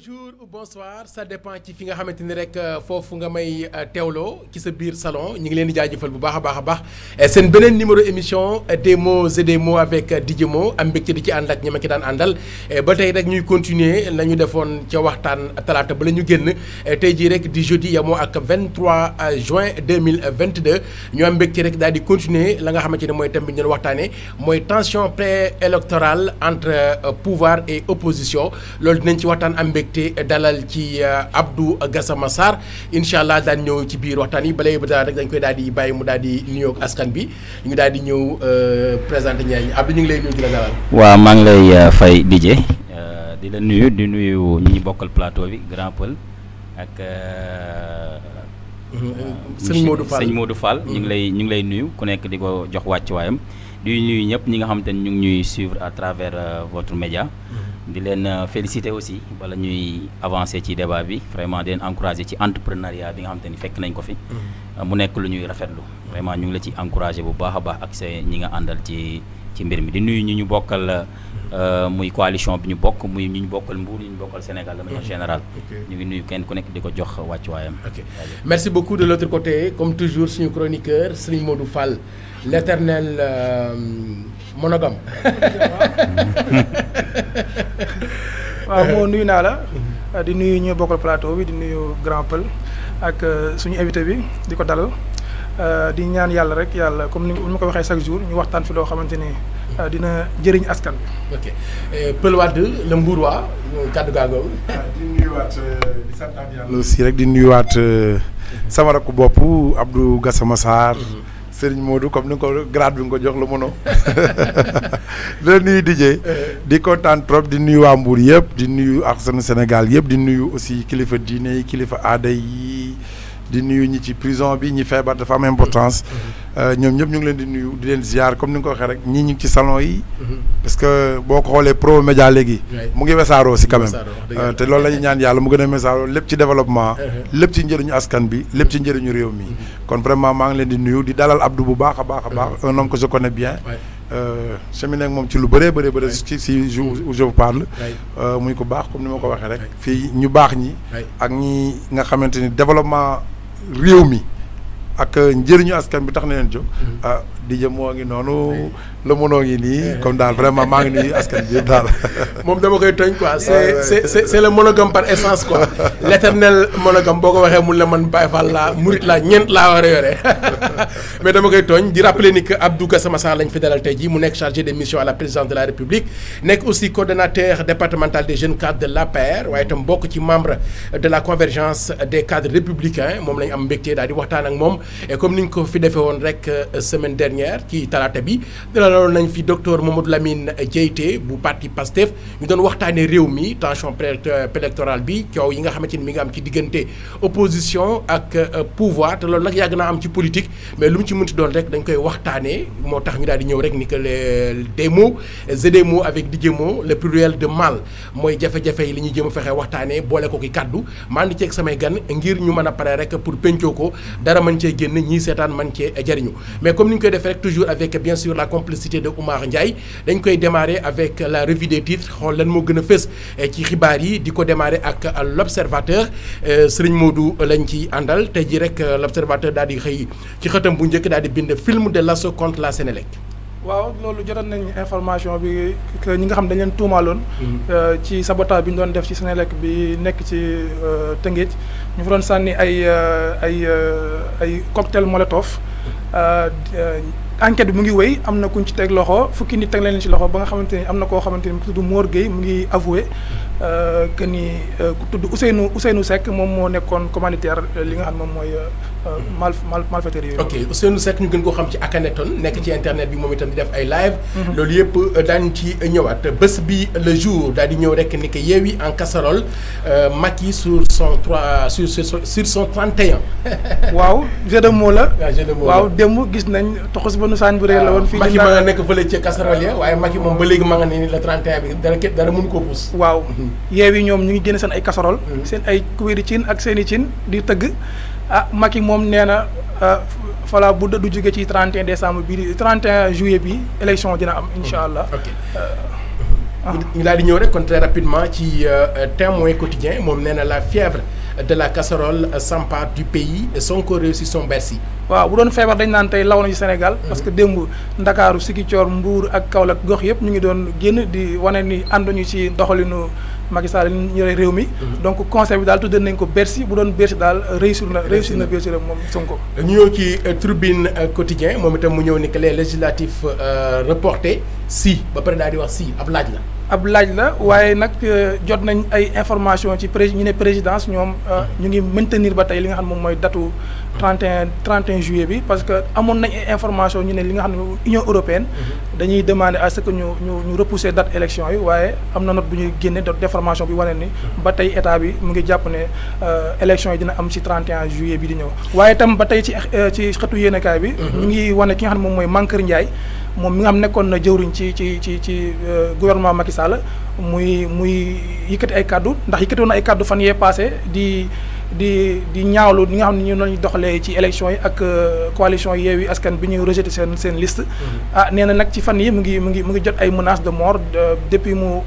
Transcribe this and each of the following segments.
bonjour ou bonsoir ça dépend ci fi nga xamante ni rek foofu nga may teewloo ci sa biir salon ñu ngi leen di jaajëfal bu baax a baax seen beneen numéro émission des mots et des mots avec DJ Mo am mbégte di ci ànd ak ñi ma ki daan àndal ba tey rek ñuy continuer la ñu defoon ca waxtaan talaata ba la ñu génn tey jii rek di jeudi yamoo ak 23 juin 2022 ñu am mbégte rek daal di continuer la nga xamante ni mooy thème bi ñu doon waxtaanee mooy tension préélectorale entre pouvoir et opposition loolu dinañ ci waxtaan am mbégte dalal ci Abdou Gassama Sarr incha allah daan ñëw ci biir waxtaan yi balay ba daal rek dañ koy daal di bàyyi mu daal di nuyoo ak askan bi ñu daal di ñëw présenté ñaari Abdou ñu ngi lay nuyu di la dalal. waaw maa ngi lay fay DJ di la nuyu di nuyu ñi ñu bokkal plateau bi Grand Peul ak. sëñ Modou Fall ñu ngi lay nuyu ku nekk di ko jox wàccuwaayam di nuyu ñëpp ñi nga xamante ni ñu ngi ñuy suivre à travers votre média. di leen féliciter aussi wala ñuy avancer ci débat bi vraiment di leen encourager ci entrepreneuriat bi nga xamante ni fekk nañ ko fi. mu nekk lu ñuy rafetlu vraiment ñu ngi la ci encourager bu baax a baax ak sa ñi nga àndal ci mbir mi di nuyu ñu bokkal. muy coalition bi ñu bokk muy ñu bokkal Mbour ñu bokkal Sénégal de manière générale. ñu ngi nuyu kenn ku nekk di ko jox wàccuwaayam. ok merci beaucoup de l'autre côté comme toujours suñu chroniqueur Serigne Modou Fall l'éternel monogame. waaw moo nuyu naa la di nuyu ñu bokkal plateau bi di nuyu Grand Peul ak suñu invité bi di ko dalal di ñaan yàlla rek yàlla comme ni ma ko waxee chaque jour ñu waxtaan fi loo xamante ni. dina jëriñ askan bi. ok Peul Wade le Mbourois kàddu gaagoo. di nuyuwaat di santaat yàlla aussi rek di nuyuwaat sama rakku bopp Abdou Gassama Sarr. Serigne Modou comme ni nga ko grade bi nga ko jox la mënoo. la nuyu DJ. di kontaan trop di nuyu waa Mbour yëpp di nuyu ak sunu Sénégal yëpp di nuyu aussi kilifa diine yi kilifa aada yi. di nuyu ñi ci prison bi ñi feebar dafa am importance ñoom ñëpp ñu ngi leen di nuyu di leen ziar comme ni nga ko waxee rek ñii ñu ngi ci salon yi parce que boo ko xoolee pro média léegi mu ngi wesaaroo si quand même te loolu la ñuy ñaan yàlla mu gën a wesaaroo lépp ci développement lépp ci njëriñu askan bi lépp ci njëriñu réew mi kon vraiment maa ngi leen di nuyu di dalal Abdou bu baax a baax a baax un homme que je connais bien cheminé ak moom ci lu bëree si je vous parle muy ko baax comme ni ma ko waxee rek fii ñu baax ñi ak ñi nga xamante ni développement réew mi ak njëriñu askan bi tax na leen jóg DJ moo ngi noonu la mënoo ngi nii comme daal vraiment maa ngi nuyu askan bi yëpp daal. moom dama koy tooñ quoi c'est le monogame par essence quoi l'éternel monogame boo ko waxee mun la man Baye Fall laa murit laa ñeent laa war a yore mais dama koy tooñ di rappeler ni que Abdou Gassama Sarr lañ fi dalal tey jii mu nekk chargé de mission à la présidence de la République nekk aussi coordonnateur départemental des jeunes cadres de l'APR waaye itam bokk ci membre de la convergence des cadres républicains moom lañ am mbégte daal di waxtaan ak moom et comme ni ñu ko fi defee woon rek semaine dernière ci talaata bi dalaloon nañ fi docteur Mamadou Lamine Dieyté bu parti PASTEF ñu doon waxtaanee réew mi tension préélectorale bi coow yi nga xamante ni mi nga am ci diggante opposition ak pouvoir te loolu nag yàgg naa am ci politique mais lu mu ci mënti doon rek dañ koy waxtaanee moo tax ñu daal di ñëw rek ni que des mots et des mots avec DJ Mo le pluriel de mal mooy jafe-jafe yi li ñuy jëm a fexe waxtaanee boole ko ki kaddu maa ngi ceeg samay gan ngir ñu mën a pare rek pour pencoo ko dara mën cee génn ñii seetaan mën cee jariñu mais comme ni ñu koy defee rek toujours avec bien sûr la complicité de Oumar Ndiaye dañ koy démarrer avec la revue des titres xool lan moo gën a fës ci xibaar yi di ko démarrer ak l'observateur Serigne Modou lañ ci àndal tey ji rek l'observateur daal di xëy ci xëtam bu njëkk daal di bind film de l'assaut contre la Sénélec. waaw loolu jotoon nañ information bi que ñi nga xam dañ leen tuumaaloon. ci sabotage bi ñu doon def ci Sénélec bi nekk ci Tëngéej ñu fa doon sànni ay cocktail molotov. enquête bi mu ngi wéy am na kuñ ci teg loxo fukki nit teg leen ci loxo ba nga xamante ni am na koo xamante ni mu tudd Mor Gueye mu ngi avoué que ni ku tudd Ousseynou Seck moom moo nekkoon commanditaire li nga xam moom mooy malfaiteur yooyu. ok Ousseynou Seck ñu gën koo xam ci Akhenaton nekk ci internet bi moom itam di def ay live. loolu yëpp daañu ci ñëwaat bés bi le jour daal di ñëw rek ni que Yewwi en casserole Macky sur son 31. waaw jeu de mots la. waaw démb gis nañ toxus ba nu saañ bu réer la woon. fii Macky ma nga nekk fële ca casserole ya waaye Macky moom ba léegi ma nga ne ni le 31 bi dara mënu koo puus. waaw Yewwi ñoom ñu ngi génne seen ay casserole. seen ay kubéeri cin ak seen i cin di tëgg. Macky moom nee na voilà bu du jóge ci 31 décembre bii di 31 juillet bi élection dina am incha allah. ñu daal di ñëw rek kon très rapidement ci Témoin quotidien moom nee na la fièvre de la casserole s'empare du pays Sonko réussit son Bercy. waaw bu doon feebar dañ naan tey law na ci Sénégal parce que démb Ndakaaru Ziguinchor Mbour ak Kaolack gox yëpp ñu ngi doon génn di wane ni ànduñu ci doxalinu Macky Sall ñu yore réew mi. donc conseil bi daal tuddee nañ ko Bercy bu doon Bercy daal réussir na Bercy rek moom Sonko. ñu ñëw ci Tribune quotidien moom itam mu ñëw ni que les législatifs reportés si ba pare daal di wax si ab laaj la. ab laaj la waaye nag jot nañ ay information ci ñu ne présidence ñoom ñu ngi maintenir ba tey li nga xam ne moom mooy datu 31 juillet bi parce que amoon nañ ay information ñu ne li nga xam ne Union européenne dañuy demander à ce que ñu repousser date élection yi waaye am na note bu ñuy génne date d'information bi wane ni ba tey état bi mu ngi jàpp ne élection yi dina am ci 31 juillet bi di ñëw waaye itam ba tey ci xëtu yéenekaay bi ñu ngi wane ki nga xam ne moom mooy Mankeur Ndiaye moom mi nga xam nekkoon na jëwriñ ci gouvernement Macky Sall muy yëkkati ay kaddu ndax yëkkati woon ay kaddu fan yee passé di ñaawlu ñi nga xam ne ñu lañu doxalee ci élection yi ak coalition Yewwi Askan bi ñuy rejeté seen liste. nee na nag ci fan yi mu ngi jot ay menaces de mort depuis mu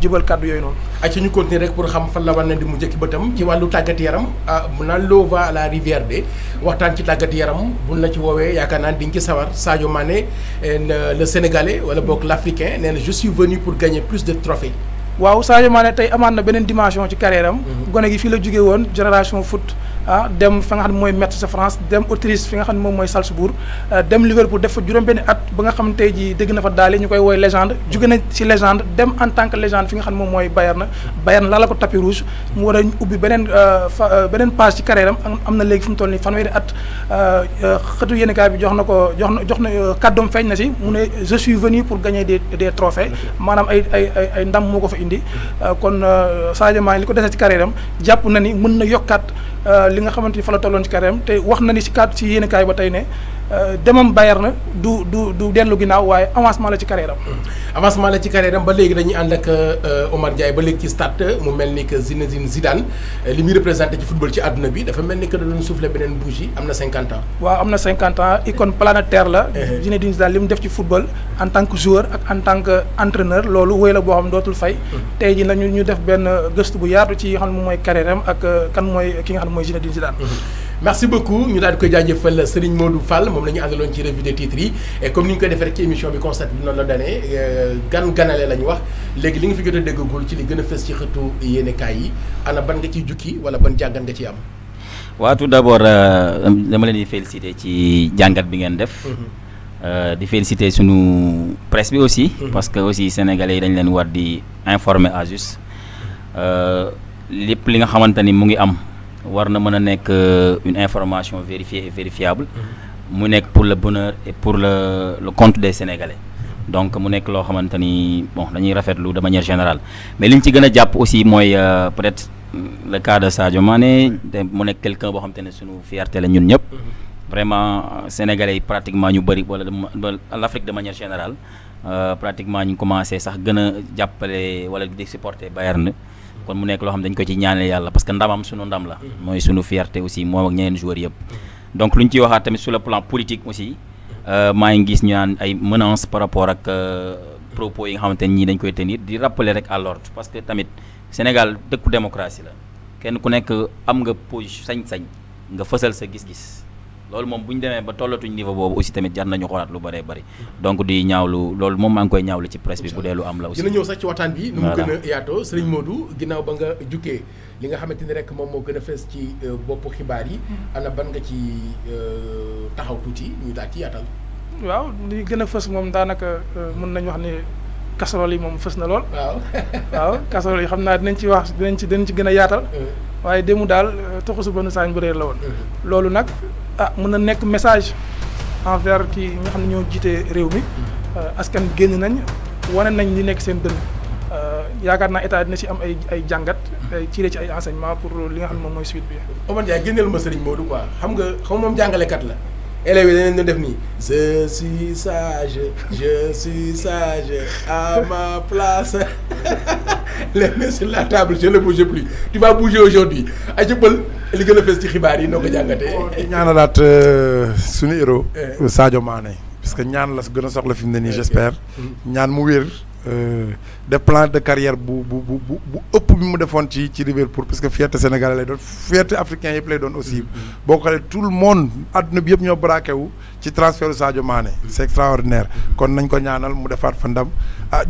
jëbal kaddu yooyu noonu. ay ci ñu continuer rek pour xam fan la war na di mu jëkki bëtam ci wàllu tàggat yaram mu naan l'eau va à la rivière de waxtaan ci tàggat yaram buñ la ci woowee yaakaar naa di nga ci sawar Sadio Mané le Sénégalais wala boog l'Africain nee na je suis venu pour gagner plus de trophées. waaw Sadio Mané tey amaat na beneen dimension ci carrière am. gone gi fii la jógee woon génération foot dem fa nga xam ne mooy Metz sa France dem Autriche fi nga xam ne moom mooy Salzbourg dem Liverpool def fa juróom-benni at ba nga xam ne tey jii dégg na fa daale ñu koy woy légende jóge na ci légende dem en tant que légende fi nga xam ne moom mooy Bayern la ko tapis rouge mu war a ubbi beneen page ci carrière am na léegi fi mu toll nii fanweeri at xëtu yéenekaay bi jox na kàddoom feeñ na si mu ne je suis venu pour gagner des trophées maanaam ay ndam moo ko fa indi kon Sadio Mané li ko dese ci carrière am jàpp na ni mën na yokkaat li nga xamante ni fa la tolloon ci carrière am te wax na ni ci cadre ci yéenekaay ba tey ne demam Bayern du dellu ginnaaw waaye avancement la ci carrière am. avancement la ci carrière am ba léegi dañuy ànd ak Omar Ndiaye ba léegi ci stade mu mel ni que Zinedine Zidane li muy représenté ci football ci àdduna bi dafa mel ni que da doon souffler beneen bougie am na 50 ans. waaw am na 50 ans icône planétaire la. Zinedine Zidane li mu def ci football en tant que joueur ak en tant que entraîneur loolu wéy la boo xam dootul fay. tey jii nag ñu def benn gëstu bu yaatu ci xam ne moom mooy carrière am ak kan mooy ki nga xam ne mooy Zinedine Zidane. merci beaucoup ñu daal di koy jaajëfal Serigne Modou Fall moom la ñu àndaloon ci revue des titres yi et comme ni ñu koy defee rek ci émission bi concept bi noonu la danee ganale la ñu wax léegi li nga fi gën a déggagul ci li gën a fës ci xëtu yéenekaay yi ana ban nga ciy jukki wala ban jàngat nga ciy am. waaw tout d'abord dama leen di féliciter ci jàngat bi ngeen def. di féliciter sunu presse bi aussi. parce que aussi sénégalais yi dañ leen war di informer à juste lépp li nga xamante ni mu ngi am. war na mën a nekk une information vérifiée et vérifiable mu nekk pour le bonheur et pour le compte des Sénégalais donc mu nekk loo xamante ni bon dañuy rafetlu de manière générale mais li ñu ci gën a jàpp aussi mooy peut-être le cas de Sadio Mané mu nekk quelqu'un boo xamante ne suñu fierté la ñun ñëpp vraiment Sénégalais yi pratiquement ñu bëri wala l'Afrique de manière générale pratiquement ñu commencé sax gën a jàppale wala di supporter Bayern kon mu nekk loo xam dañ ko ci ñaanal yàlla parce que ndamam sunu ndam la mooy sunu fierté aussi moom ak ñeneen joueurs yëpp donc lu ñu ciy waxaat tamit sur le plan politique aussi maa ngi gis ñu naan ay menaces par rapport ak propos yi nga xamante ne ñii dañ koy tenir di rappeler rek à l'ordre parce que tamit Sénégal dëkku démocratie la kenn ku nekk am nga position sañ-sañ nga fësal sa gis-gis loolu moom bu ñu demee ba tollatuñ niveau boobu aussi tamit jar nañu xoolaat lu bëree bëri donc di ñaawlu loolu moom maa ngi koy ñaawlu ci presse bi bu dee lu am la aussi. dina ñëw sax ci waxtaan bi. nu mu gën a yaatoo Serigne Modou ginnaaw ba nga jukkee li nga xamante ni rek moom moo gën a fees ci boppu xibaar yi. ana ban nga ci taxaw tuuti ñu daal ci yaatal. waaw li gën a fës moom daanaka mën nañu wax ne casserole yi moom fës na lool. waaw casserole yi xam naa dinañ ci wax dinañ ci gën a yaatal. waaye démb daal toxu ba nu saañ bu réer la woon. loolu nag mën na nekk message envers kii nga xam ne ñoo jiite réew mi askan génn nañ wane nañ li nekk seen dënn yaakaar naa état dina ci am ay jàngat tiré ci ay enseignement pour li nga xam ne moom mooy suite bi. Omar Ndiaye génneel ma Serigne Modou quoi xam nga moom jàngalekat la élèves yi dañu doon def nii je suis sage à ma place les mains sur la table je ne bouge plus tu vas bouger aujourd'hui ay jëppal li gën a fees ci xibaar yi noo ko jàngatee. ñaanalaat suñu héros Sadio Mané parce que ñaan la gën a soxla fi mu ne nii j'espère ñaan mu wér def plan de carrière bu ëpp bi mu defoon ci Liverpool parce que fierté sénégalais lay doon fierté africain yëpp lay doon aussi boo ko xoolee tout le monde adduna bi yëpp ñoo braqué wu ci transfert Sadio Mané c'est extraordinaire kon nañ ko ñaanal mu defaat fa ndam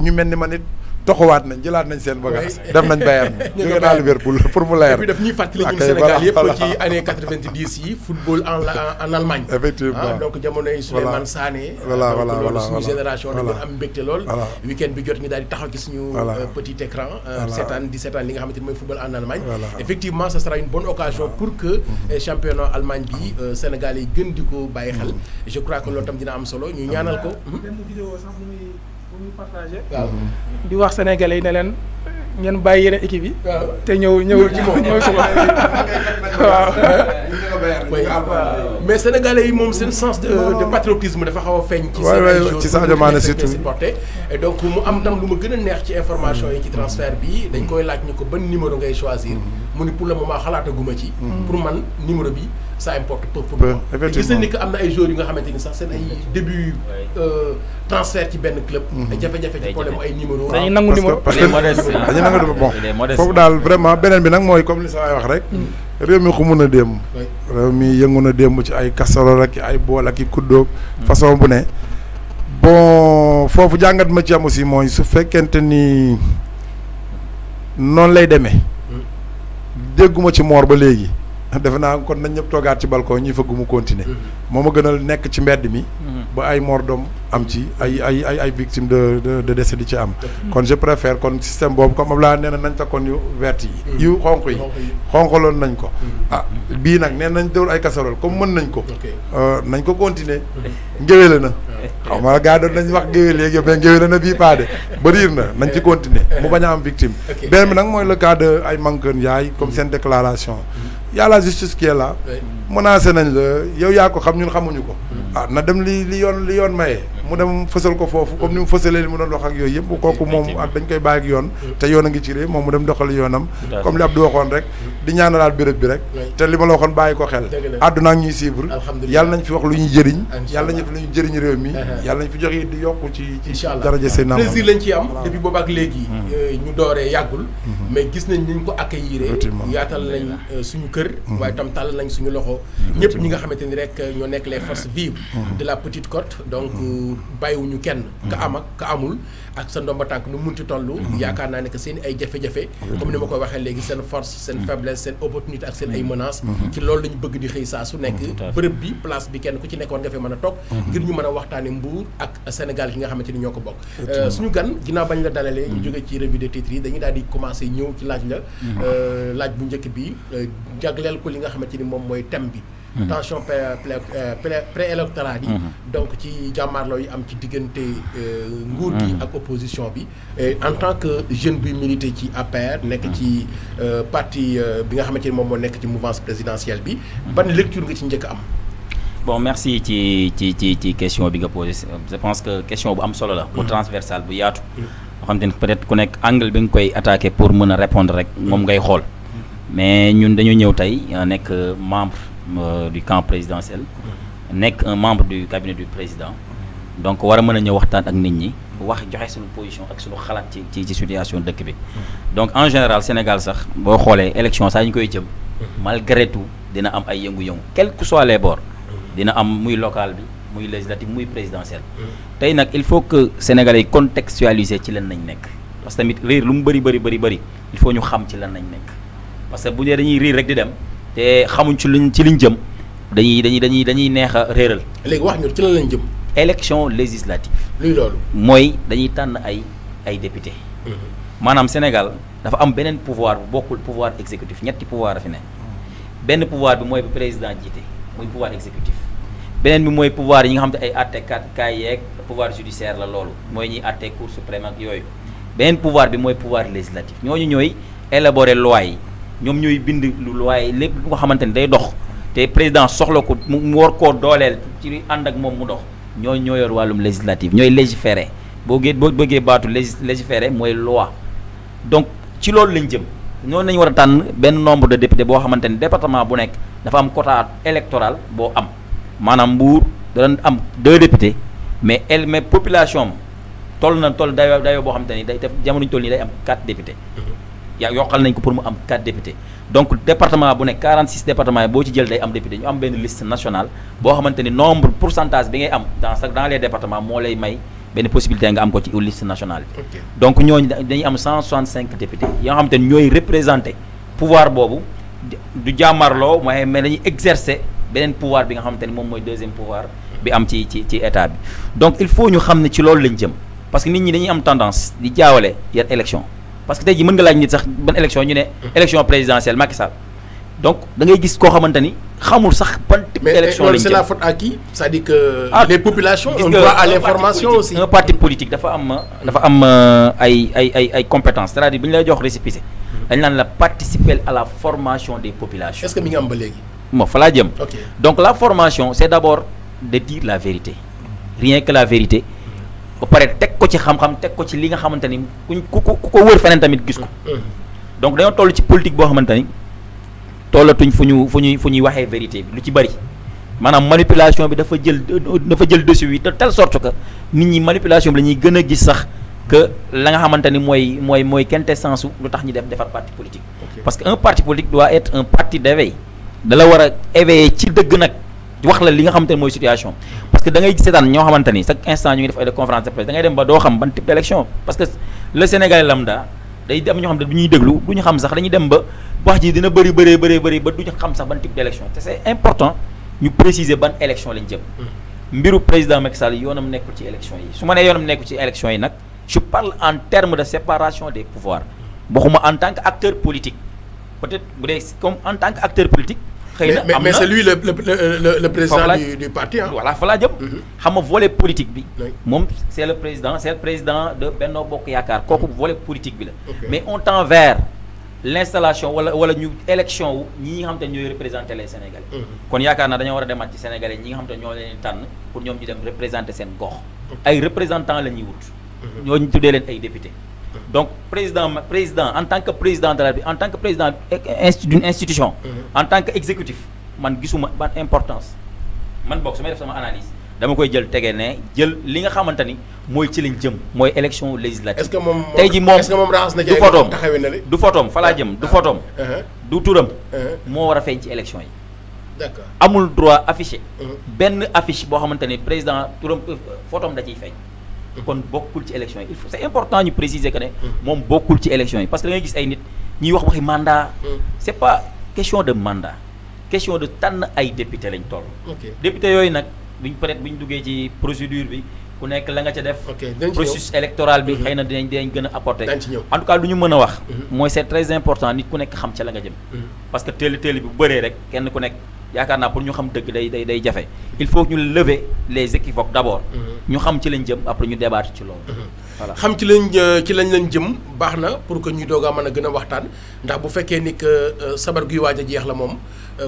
ñu mel ni man it toxuwaat nañ jëlaat nañ seen bagage def nañ Bayern jóge naa Liverpool pour mu leer. et puis daf ñuy fàttali ñun Sénégal yëpp ci année 90 yi football en Allemagne. effectivement donc jamonoy Souleymane Sané. voilà loolu suñu génération dañu am mbégte lool. week-end bi jot ñu daal di taxaw ci suñu petit écran. seetaan li nga xamante ni mooy football en Allemagne. effectivement ce sera une bonne occasion pour que championnat Allemagne bi Sénégal yi gën di ko bàyyi xel. je crois que loolu tam dina am solo ñu ñaanal ko. muy partagé di wax sénégalais yi ne leen ngeen bàyyi yeneen équipe yi te ñëw ci moom ñëw ci moom waaw mais sénégalais yi moom seen sens de patriotisme dafa xaw a feeñ ci Sadio Mané surtout supporté et donc mu am tam lu ma gën a neex ci information yi ci transfert bi dañ koy laaj ñu ko ban numéro ngay choisir mu ni pour le moment xalaataguma ci pour man numéro bi ça importe peu pour moi gis nañ ni que am na ay joueurs yu nga xamante ni sax seen ay début transfert ci benn club ay jafe-jafe ci problème ay numéro dañuy nangu numéro parce que dañuy nangu bon foofu daal vraiment beneen bi nag mooy comme li sa waay wax rek réew mi xumu na démb réew mi yëngu na démb ci ay casserole ak ay bool ak i kuddóog façon bu ne bon foofu jàngat ma ci am aussi mooy su fekkente ni noonu lay demee dégguma ci moor ba léegi defe naa kon nañ ñëpp toogaat ci balcon ñuy fëgg mu continuer moo ma gënal nekk ci mbedd mi ba ay mort d'homme am ci ay victimes de décès di ci am kon je préfère kon système boobu comme Abdoulaye nee na nañ takkoon yu vert yi yu xonq yi xonqaloon nañ ko bii nag nee nañ dewul ay casserole comme mën nañ ko nañ ko continuer ngéwéle na xaw ma gars doon nañ wax ngéwél léegi mais ngéwéle na bii pas de ba riir na nañ ci continuer mu bañ a am victime beneen bi nag mooy le cas de ay Mankeur Ndiaye comme seen déclaration y a la justice qui est là menacé nañ la yow yaa ko xam ñun xamuñu ko na dem li yoon maye mu dem fësal ko foofu comme ni mu fësalee li mu doon wax ak yooyu yëpp kooku moom ak dañ koy bàyyi ak yoon te yoon a ngi ci réew moom mu dem doxal yoonam comme li Abdou waxoon rek di ñaanalaat béréb bi rek te li ma la waxoon bàyyi ko xel àdduna ak ñuy suivre yàlla nañ fi wax lu ñuy jëriñ yàlla nañ fi lu ñuy jëriñ réew mi yàlla nañ fi joxe di yokku ci daraja seen naam plaisir lañ ci am depuis boobu ak léegi ñu dooree yàggul mais gis nañ ni ñu ko accueillir yaatal nañ suñu kër waaye tam tàll nañ suñu loxo ñëpp ñi nga xamante ni rek ñoo nekk les forces vives de la Petite Côte donc bàyyiwuñu kenn ka am ak ka amul ak sa ndomba tànk nu munti toll yaakaar naa ne que seen ay jafe-jafe comme ni ma koy waxee léegi seen force seen faiblesse seen opportunité ak seen ay menaces ci loolu lañu bëgg di xëy saa su nekk bërëb bi place bi kenn ku ci nekk war nga fee mën a toog ngir ñu mën a waxtaane Mbour ak Sénégal gi nga xamante ni ñoo ko bokk suñu gan ginnaaw bañ la dalalee ñu jóge ci revue de titres yi dañuy daal di commencer ñëw ci laaj la laaj bu njëkk bi jagleel ko li nga xamante ni moom mooy thème bi tension préélectorale yi donc ci jàmmaarloo yi am ci diggante nguur gi ak opposition bi en tant que jeune buy milité ci APR nekk ci parti bi nga xamante ni moom moo nekk ci mouvance présidentielle bi ban lecture nga ci njëkk am bon merci ci question bi nga posé je pense que question bu am solo la bu transversale bu yaatu boo xam te ne peut-être ku nekk angle bi nga koy attaqué pour mën a répondre rek moom ngay xool mais ñun dañoo ñëw tey nekk membre du camp présidentiel nekk un membre du cabinet du président donc war a mën a ñëw waxtaan ak nit ñi wax joxe suñu position ak suñu xalaat ci situation dëkk bi donc en général Sénégal sax boo xoolee élection saa ñu koy jëm malgré tout dina am ay yëngu-yëngu quel que soit les bords dina am muy local bi muy législatif muy présidentiel tey nag il faut que Sénégalais yi contextualiser ci lan nañ nekk parce que tamit riir lu mu bëri il faut ñu xam ci lan nañ nekk parce que bu dee dañuy riir rek di dem te xamuñ ci liñ jëm dañuy neex a réeral. léegi wax ñu ci lan lañ jëm. élection législative. luy loolu. mooy dañuy tànn ay député. maanaam Sénégal dafa am beneen pouvoir bu bokkul pouvoir exécutif ñetti pouvoir a fi ne. benn pouvoir bi mooy bu président jiite muy pouvoir exécutif. beneen bi mooy pouvoir yi nga xam te ay àttekat kaay yeeg pouvoir judiciaire la loolu mooy ñuy àtte cour suprême ak yooyu. beneen pouvoir bi mooy pouvoir législatif ñooñu ñooy élaborer loi yi. ñoom ñooy bind lu loi lépp lu nga xamante ni day dox te président soxla ko mu war koo dooleel ci ànd ak moom mu dox ñoo yor wàllum législatif ñooy légiférer boo bëggee baatu légiférer mooy loi donc ci loolu lañ jëm noonu lañu war a tànn benn nombre de députés boo xamante ni département bu nekk dafa am quota électoral boo am maanaam Mbour dana am 2 députés mais population am toll dayoo boo xamante ni day def jamono ñu toll nii day am 4 députés. yokkal nañ ko pour mu am 4 députés. donc département bu nekk 46 départements yi boo ci jël day am député ñu am benn liste nationale boo xamante ni nombre pourcentage bi ngay am dans les départements moo lay may benn possibilité nga am ko ci liste nationale bi. donc ñooñu dañuy am 165 députés yoo xamante ni ñooy représenté pouvoir boobu du jàmmarloo mais dañuy exercer beneen pouvoir bi nga xamante ni moom mooy deuxième pouvoir bi am ci état bi. donc il faut ñu xam ne ci loolu lañ jëm parce que nit ñi dañuy am tendance di jaawale yan élection parce que tey jii mën nga laaj nit sax ban élection ñu ne élection présidentielle Macky Sall donc da ngay gis koo xamante ni xamul sax ban type d'élection lañ jëm. mais c'est la faute à qui? c'est-à-dire que les populations ont droit à l'information aussi. un parti politique dafa am ay compétences c'est-à-dire bu ñu lay jox récépissé dañ naan la participer à la formation des populations. est-ce que mi ngi am ba léegi. bon fa laa jëm. donc la formation c'est d'abord de dire la vérité rien que la vérité. ba pare teg ko ci xam-xam teg ko ci li nga xamante ni ku ko wër feneen tamit gis ko. donc dañoo toll ci politique boo xamante ni tollatuñ fu ñuy waxee vérité bi lu ci bari maanaam manipulation bi dafa jël dessus yi de telle sorte que nit ñi manipulation bi la ñuy gën a gis sax que la nga xamante ni mooy quintessence lu tax ñu defar parti politique. parce que un parti politique doit être un parti d'éveil da la war a éveiller ci dëgg nag wax la li nga xamante ni mooy situation. parce que da ngay seetaan ñoo xamante ni chaque instant ñu ngi def ay conférence de presse da ngay dem ba doo xam ban type d'élection parce que le Sénégalais lambda day am ñoo xam ne du ñuy déglu du ñu xam sax dañuy dem ba wax ji dina bëri ba du ñu xam sax ban type d'élection te c'est important ñu préciser ban élection lañ jëm. mbiru président Macky Sall yoonam nekkul ci élection yi su ma nee yoonam nekkul ci élection yi nag je parle en termes de séparation des pouvoirs waxuma en tant qu'acteur politique peut-être bu dee comme en tant qu'acteur politique. mais c'est lui le président du parti hein. Voilà fa laa jëm. xam nga volet politique bi. moom c'est le président de Benno Bokk Yaakaar kooku volet politique bi la. mais on tend vers l'installation wala ñu élection wu ñi nga xam te ne ñooy représenter les Sénégalais. kon yaakaar naa dañoo war a demaat ci Sénégalais ñi nga xam te ne ñoo leen tànn pour ñoom ñu dem représenter seen gox. ay représentants la ñuy wut. ñooñu tuddee leen ay députés. donc président en tant que président de la République en tant que président d'une institution. en tant que exécutif man gisuma ban importance man bokk su may def sama analyse dama koy jël tege ne jël li nga xamante ni mooy ci lañ jëm mooy élection législative. est-ce que moom tey jii moom est-ce que moom raxas na du photoom du photoom fa laa jëm du photoom du turam moo war a feeñ ci élection yi. d'accord amul droit affiché. benn affiche boo xamante ni président turam photoom da ciy feeñ. kon bokkul ci élection yi il faut c'est important ñu préciser que ne moom bokkul ci élection yi parce que da ngay gis ay nit ñuy wax waxi mandat. c'est pas question de mandat question de tànn ay député lañ toll. député yooyu nag buñ buñ duggee ci procédure bi ku nekk la nga ca def. processus électoral bi xëy na dinañ gën a apporter. en tout cas lu ñu mën a wax. mooy c'est très important nit ku nekk xam ca la nga jëm. parce que teel bi bu bëree rek kenn ku nekk. yaakaar naa pour ñu xam dëgg day jafe il faut que ñu lever les équivoques d'abord. ñu xam ci lañ jëm après ñu débattre ci loolu. voilà xam ci lañ jëm baax na pour que ñu doog a mën a gën a waxtaan ndax bu fekkee ni que sabar guy waaj a jeex la moom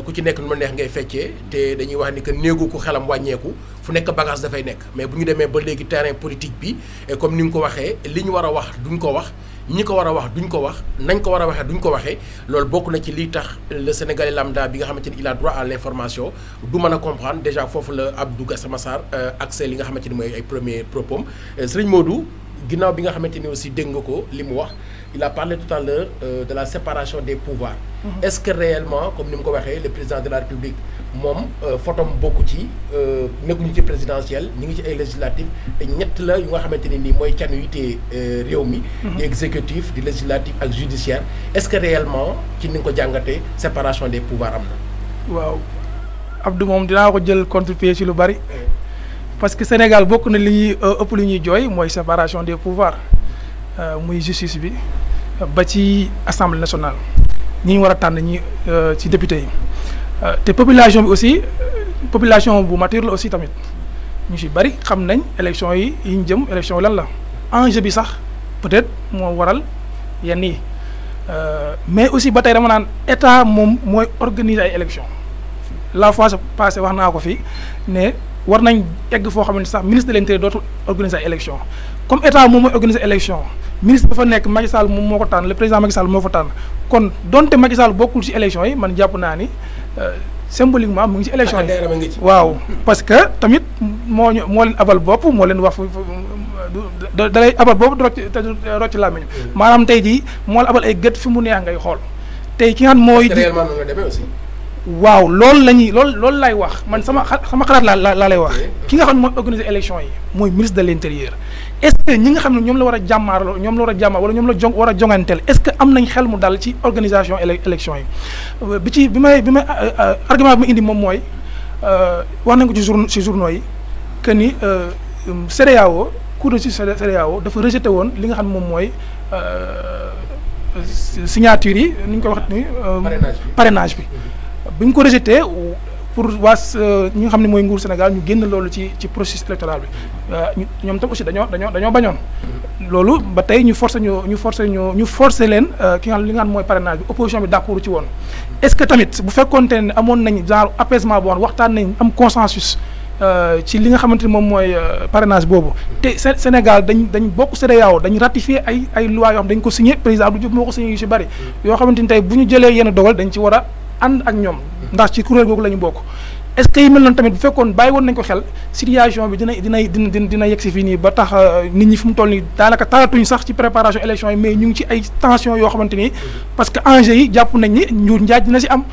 ku ci nekk nu ma neex ngay feccee te dañuy wax ni que néegu ku xelam wàññeeku fu nekk bagage dafay nekk mais bu ñu demee ba léegi terrain politique bi comme ni nga ko waxee li ñu war a wax duñ ko wax. ñi ko war a wax duñ ko wax nañ ko war a waxee duñ ko waxee loolu bokk na ci lii tax le Sénégalais lambda bi nga xamante ni il a droit à l'information du mën a comprendre déjà foofu la Abdou Gassama Sarr accès li nga xamante ni mooy ay premiers propos Serigne Modou ginnaaw bi nga xamante ni aussi dégg nga ko li mu wax il a parlé tout à l'heure de la séparation des pouvoirs. Est-ce que réellement comme ni mu ko waxee le président de la République moom photom bokku ci nekkuñu ci présidentielle ñu ngi ci ay législatif te ñett la yu nga xamante ne nii mooy canu yi te réew mi. di exécutif di législatif ak judiciaire est-ce que réellement ci ni nga ko jàngatee séparation des pouvoirs am na. waaw Abdou moom dinaa ko jël contre-pied ci lu bari. parce que Sénégal bokk na li ñuy ëpp lu ñuy jooy mooy séparation des pouvoirs muy justice bi ba ci assemblée nationale ñi ñu war a tànn ñi ci député yi te population bi aussi population bu mature la aussi tamit ñu ci bari xam nañ élection yi ñu jëm élection lan la enjeu bi sax peut-être moo waral yenn yi mais aussi ba tey dama naan état moom mooy organiser ay élection la fois passée wax naa ko fii ne war nañ egg foo xam ne sax ministre de l'intérieur dootul organiser ay élection comme état moom mooy organiser élection ministre ba fa nekk Macky Sall moom moo ko tànn le président Macky Sall moo fa tànn kon donte Macky Sall bokkul ci élection yi man jàpp naa ni symboliquement mu ngi ci élection yi waaw parce que tamit moo leen abal bopp moo leen wax da lay abal boobu rocc làmmiñ maanaam tey jii moo la abal ay gët fi mu neex ngay xool tey ki nga xam mooy. réellement noonu la demee aussi. waaw loolu la ñuy loolu laay wax man sama xalaat laa lay wax ki nga xam ne mooy organiser élection yi mooy ministre de l'intérieur est-ce que ñi nga xam ne ñoom la war a jàmmaarloo wala ñoom la war a jonganteel est-ce que am nañ xel mu dal ci organisation élection yi bi may argument bi ma indi moom mooy wax nañ ko ci journaux yi que ni CEDEAO cour de justice CEDEAO dafa rejeté woon li nga xam ne moom mooy signature yi ni ñu ko wax ni parrainage bi bi ñu ko rejeté pour ñi nga xam ne mooy nguur Sénégal ñu génn loolu ci processus électoral bi ñoom tam aussi dañoo bañoon loolu ba tey ñu forcé leen ki nga xam li nga xam mooy parrainage bi opposition bi d'accord ci woon est-ce que tamit bu fekkoonte ne amoon nañ genre apaisement boo xam waxtaan nañ am consensus ci li nga xamante ni moom mooy parrainage boobu te Sénégal dañ bokk CEDEAO dañ ratifié ay lois yoo xam dañ ko signé président Abdou Diouf moo ko signé yu si bëri yoo xamante ni tey bu ñu jëlee yenn dogal dañ ci war a ànd ak ñoom ndax ci kuréel googu la ñu bokk est-ce que yi mel noonu tamit bu fekkoon bàyyi woon nañ ko xel situation bi dina yegg si fii nii ba tax nit ñi fu mu toll nii daanaka talatuñ sax ci préparation élection yi mais ñu ngi ci ay tension yoo xamante ni parce que enjeu yi jàpp nañ ni njuur njaaj dina si am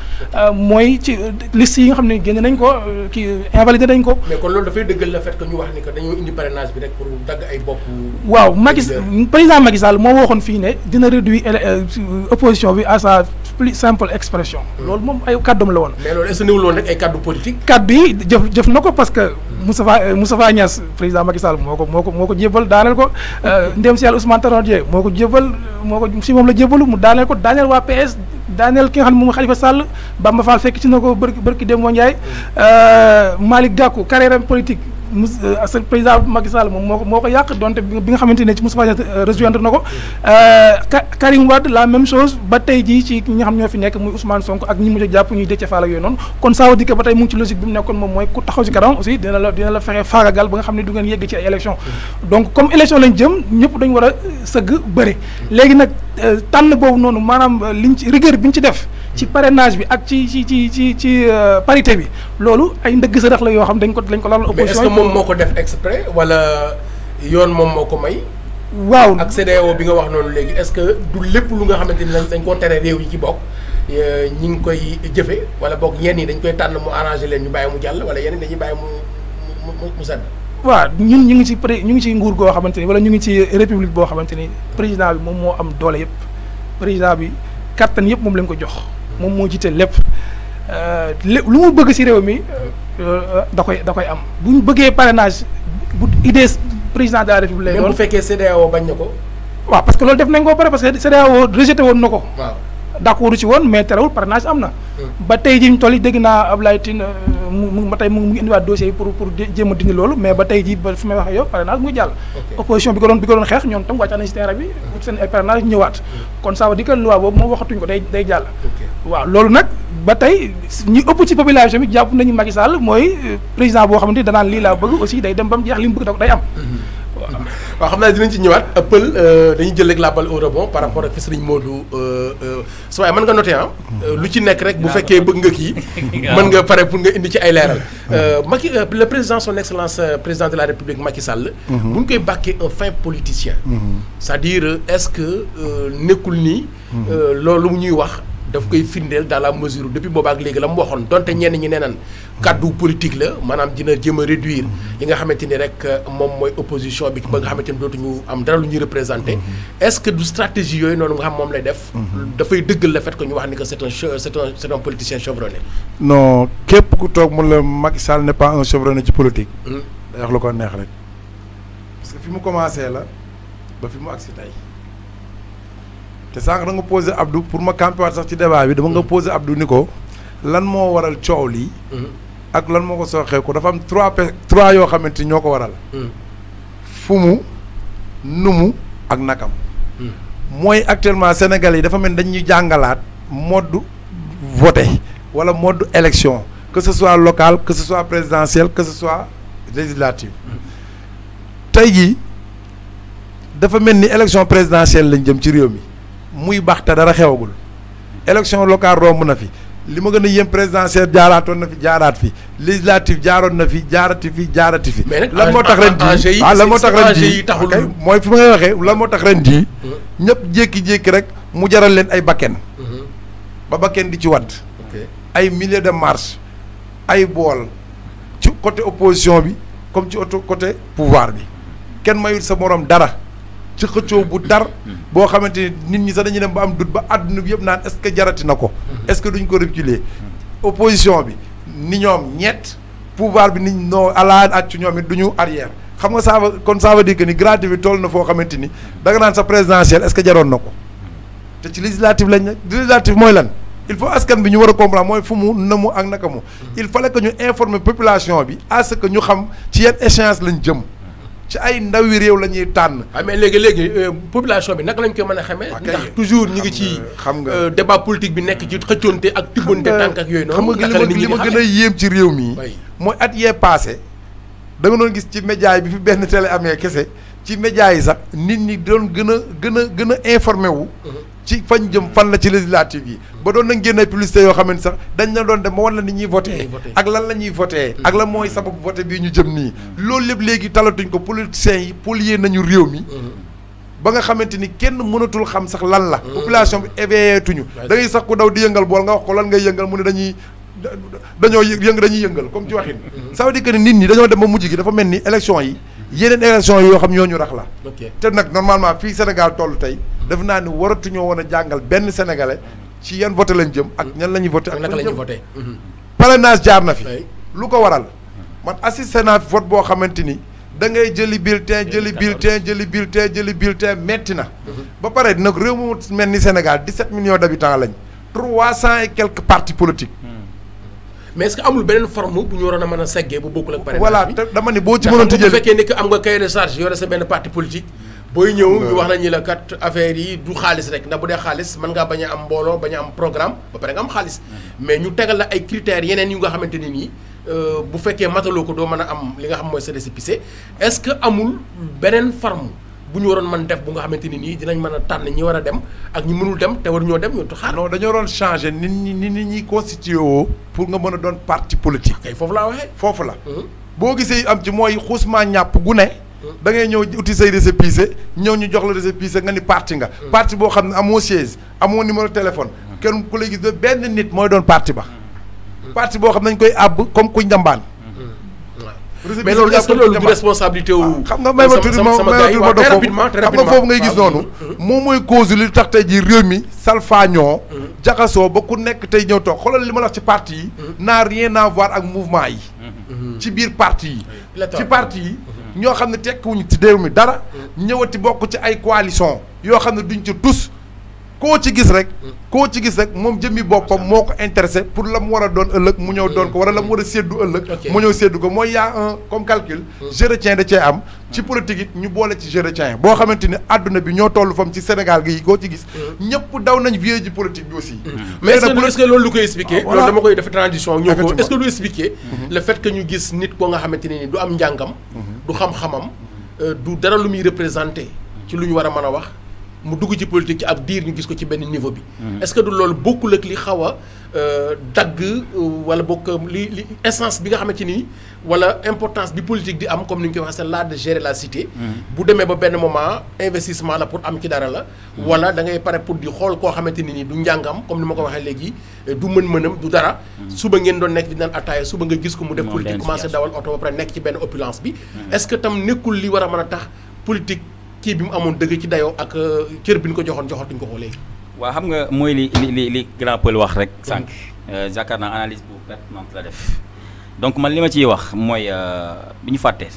mooy ci liste yi nga xam ne génn nañ ko invalidé nañ ko. mais kon loolu dafay dëggal le fait que ñu wax ni que dañoo indi parrainage bi rek pour dagg ay bopp. waaw président Macky Sall moo waxoon fii ne dina réduire opposition bi à sa plus simple expression. loolu moom ay kàddoom la woon. mais loolu est-ce que néewul woon rek ay kàddu politique. kàddu yi jëf na ko parce que Moustapha Niasse président Macky Sall moo ko jébbal daaneel ko ndem si yàlla Ousmane Tanor Dieng moo ko si moom la jébbalu mu daaneel ko daaneel waa PS daaneel ki nga xam ne moom Khalifa Sall Bamba Fall fekk ci na ko bërki Demba Ndiaye Malick Gakou carrière politique président Macky Sall moom moo ko yàq donte bi nga xamante ne ci Moustapha Niasse rejoindre na ko Karim Wade la même chose ba tey jii ci ñi nga xam ñoo fi nekk muy Ousmane Sonko ak ñi mujj a jàpp ñuy Déthié Fall ak yooyu noonu kon ça veut dire que ba tey mu ngi ci logique bi mu nekkoon moom mooy ku taxaw ci kanam aussi dina la fexe faagagal ba nga xam ne du ngeen yegg ci ay élection donc comme élection lañ jëm ñëpp dañu war a sëgg bëri léegi nag tànn boobu noonu maanaam liñ ci rigueur bi ñu ci def ci parrainage bi ak ci parité bi loolu ay ndëgg sa rax la yoo xam dañ ko lalal opposition. mais est-ce que moom moo ko def exprès wala yoon moom moo ko may. waaw ak CEDEAO bi nga wax noonu léegi est-ce que du lépp lu nga xamante ni dañ koo tere réew yi ci bokk ñi ngi koy jëfe wala bokk yenn yi dañ koy tànn mu arrangé leen ñu bàyyi mu jàll wala yenn dañuy bàyyi mu sedd. waaw ñun ñu ngi ci nguur goo xamante ni wala ñu ngi ci république boo xamante ni président bi moom moo am doole yëpp président bi kattan yëpp moom lañ ko jox moom moo jiite lépp lu mu bëgg ci réew mi da koy am bu ñu bëggee parrainage bu idée président de la république lay doon. même bu fekkee CEDEAO bañ na ko. waaw parce que loolu def nañ ko pare parce que CEDEAO rejeté woon na ko. waaw d'accord ci woon mais terewul parrainage am na. ba tey jii ñu toll dégg naa Abdoulaye Tine mu ngi indiwaat dossier yi pour jéem a dindi loolu mais ba tey jii ba fi may wax ak yow parrainage muy jàll. opposition bi ko doon xeex ñoom tam wàcc nañ ci terrain bi pour seen ay parrainage ñëwaat. kon ça veut dire que loi boobu moom waxatuñ ko day jàll. waaw loolu nag ba tey ñi ëpp ci population bi jàpp nañu Macky Sall mooy président boo xamante ni danaan lii laa bëgg aussi day dem ba mu jeex li mu bëgg day am. waaw xam naa dinañ ci ñëwaat ëppal dañuy jël rek la balle au rebond par rapport ak fi Serigne Modou su waaye mën nga noter lu ci nekk rek bu fekkee bëgg nga kii mën nga pare pour nga indi ci ay leeral Macky le président son excellence président de la République Macky Sall bu ñu koy bàkkee un fin politicien c'est-à-dire est-ce que nekkul nii loolu ñuy wax daf koy firndeel dans la mesure depuis boobaak léegi la mu waxoon donte ñenn ñi nee naan kàddu politique la maanaam dina jéem a réduire li nga xamante ni rek moom mooy opposition bi ba nga xamante ni dootuñu am dara lu ñuy représenté est-ce que du stratégie yooyu noonu nga xam moom lay def dafay dëggal le fait que ñu wax ni que c'est un politicien chevronné. non képp ku toog mun la Macky Sall n'est pas un chevronné ci politique. day wax lu ko neex rek parce que fi mu commencé la ba fi mu agsi tey te sànq da nga posé Abdou pour ma campé waat sax ci débat bi dama nga posé Abdou ni ko lan moo waral coow lii ak lan moo ko sooxee ko dafa am trois yoo xamante ni ñoo ko waral fu mu numu ak nakam mooy actuellement Sénégal yi dafa mel dañuy jàngalaat mode voté wala mode élection que ce soit local que ce soit présidentiel que ce soit législative tey jii dafa mel ni élection présidentielle lañ jëm ci réew mi muy baax te dara xewagul élection locale romb na fi li ma gën a yéem présidentielle jaaraatoon na fi jaaraat fi législative jaaroon na fi jaarati fi. mais nag lan moo tax ren jii lan moo tax ren jii mooy fi ma ngay waxee lan moo tax ren jii ñëpp jékki-jékki rek mu jaral leen ay bakken ba bakken di ci wadd ay milliers de marches ay bool ci côté opposition bi comme ci côté pouvoir bi kenn mayul sa morom dara ci xëccoo bu tar boo xamante ni nit ñi sax dañuy dem ba am dut ba àdduna bi yëpp naan est-ce que jarati na ko est-ce que duñ ko reculer opposition bi ni ñoom ñett pouvoir bi ni noo alaan ak ci ñoom it du ñu arrière xam nga ça veut dire que ni gratuit bi toll na foo xamante ni danga naan sa présidentielle est-ce que jaroon na ko te ci législative lañ ne législative mooy lan il faut askan bi ñu war a comprendre mooy fu mu na mu ak naka mu il fallait que ñu informer population bi à ce que ñu xam ci yan échéance lañ jëm ci ay ndawi réew la ñuy tànn. mais léegi population bi naka lañ koy mën a xamee. ndax toujours ñu ngi ci. xam nga débat politique bi nekk ci xëccoonte ak tibbante tànk ak yooyu noonu. xam nga li ma gën a yéem ci réew mi. mooy at yee passé da nga doon gis ci média yi bi fi benn télé amee kese ci média yi sax nit ñi doon gën a informé wu. ci fañ jëm fan la ci législative yi ba doon nañ génne publicité yoo xam ne sax dañ la doon dem ba wan la ni ñuy voté ak lan la ñuy voté ak lan mooy sababu voté bii ñu jëm nii loolu lépp léegi talatuñ ko politiciens yi polier nañu réew mi ba nga xamante ni kenn mënatul xam sax lan la population bi éveillé tuñu da ngay sax ku daw di yëngal bool nga wax ko lan ngay yëngal mu ne dañuy yëngal comme ci waxin ça veut dire que ni nit ñi dañoo dem ba mujj gi dafa mel ni élection yi yeneen élection yi yoo xam ñoo ñu rax la te nag normalement fii Sénégal toll tey def naa ni waratuñoo woon a jàngal benn sénégalais ci yan voté lañ jëm ak ñan la ñuy voté ak naka la ñuy voté parrainage jaar na fi lu ko waral man assisté naa fi vote boo xamante ni da ngay jëli bulletin metti na ba pare nag réew mu mel ni Sénégal 17 millions d'habitants lañ 300 et quelques partis politiques mais est-ce que amul beneen forme bu ñu waroon a mën a seggee bu bokkul ak parrainage voilà te dama ni boo ci mënoon tijjel bu fekkee ni que am nga cahier de charge yore sa benn parti politique booy ñëw ñu wax nañu la kat affaire yi du xaalis rek ndax bu dee xaalis mën ngaa bañ a am mbooloo bañ a am programme ba pare nga am xaalis mais ñu tegal la ay critères yeneen yu nga xamante ne nii bu fekkee mataloo ko doo mën a am li nga xam mooy sa récépissé est-ce que amul beneen forme bu ñu waroon mën def bu nga xamante ni nii dinañ mën a tànn ñi war a dem ak ñi mënul dem te waruñoo dem ñu xaar. non dañoo doon changer nit ñi constitué woo pour nga mën a doon parti politique. kay foofu laa waxee. foofu la. boo gisee am ci mooy xuusmaa ñàpp gu ne. da ngay ñëw uti say récépissé ñëw ñu jox la récépissé nga ni parti nga. parti boo xam ne amoo siège amoo numéro téléphone. kenn ku la gis de benn nit mooy doon parti ba. parti boo xam ne dañ koy àbb comme kuñ njambaan. mais loolu est-ce que loolu du responsabilité wu. xam nga may ma tuuti ma dox xam nga foofu ngay gis noonu. moom mooy cause li tax tey jii réew mi salfaañoo. jaxasoo ba ku nekk tey ñëw toog xoolal li ma la wax ci parti yi. n'a rien à voir ak mouvement yi. ci biir parti yi. ci parti yi. ñoo xam ne tekkiwuñu ci réew mi dara. ñëwati bokk ci ay coalition yoo xam ne duñ ci tus. koo ci gis rek moom jëmmi boppam moo ko intéressé pour la mu war a doon ëllëg mu ñëw doon ko wala la mu war a séddu ëllëg mu ñëw séddu ko mooy yaa un comme calcul je retiens da cee am ci politique it ñu boole ci je retiens boo xamante ni àdduna bi ñoo toll fam ci Sénégal gi koo ci gis ñëpp daw nañ vie ji politique bi aussi mais est-ce que loolu lu koy expliquer loolu dama koy def transition ñoo ko est-ce que lu expliquer le fait que ñu gis nit ko nga xamante ne ni du am njàngam du xam-xamam du dara lu muy représenté ci lu ñu war a mën a wax mu dugg ci politique ci ab diir ñu gis ko ci benn niveau bi. est-ce que du loolu bokkul ak li xaw a dagg wala bokk li essence bi nga xamante ni wala importance bi politique di am comme ni ñu koy waxee c'est l'art de gérer la cité. bu demee ba benn moment investissement la pour am ci dara la. wala da ngay pare pour di xool koo xamante ni du njàngam comme ni ma ko waxee léegi du mën-mënam du dara. suba ngeen doon nekk di naan ataaya suba nga gis ko mu def politique commencé dawal oto ba pare nekk ci benn opulence bi. est-ce que tam nekkul li war a mën a tax politique. kii bi mu amoon dëgg ci dayoo ak cër bi ñu ko joxatuñ ko léegi. waaw xam nga mooy li grand Paul wax rek. sànq yaakaar naa analyse bu pertinente la def donc man li ma ciy wax mooy bi ñu fàtte.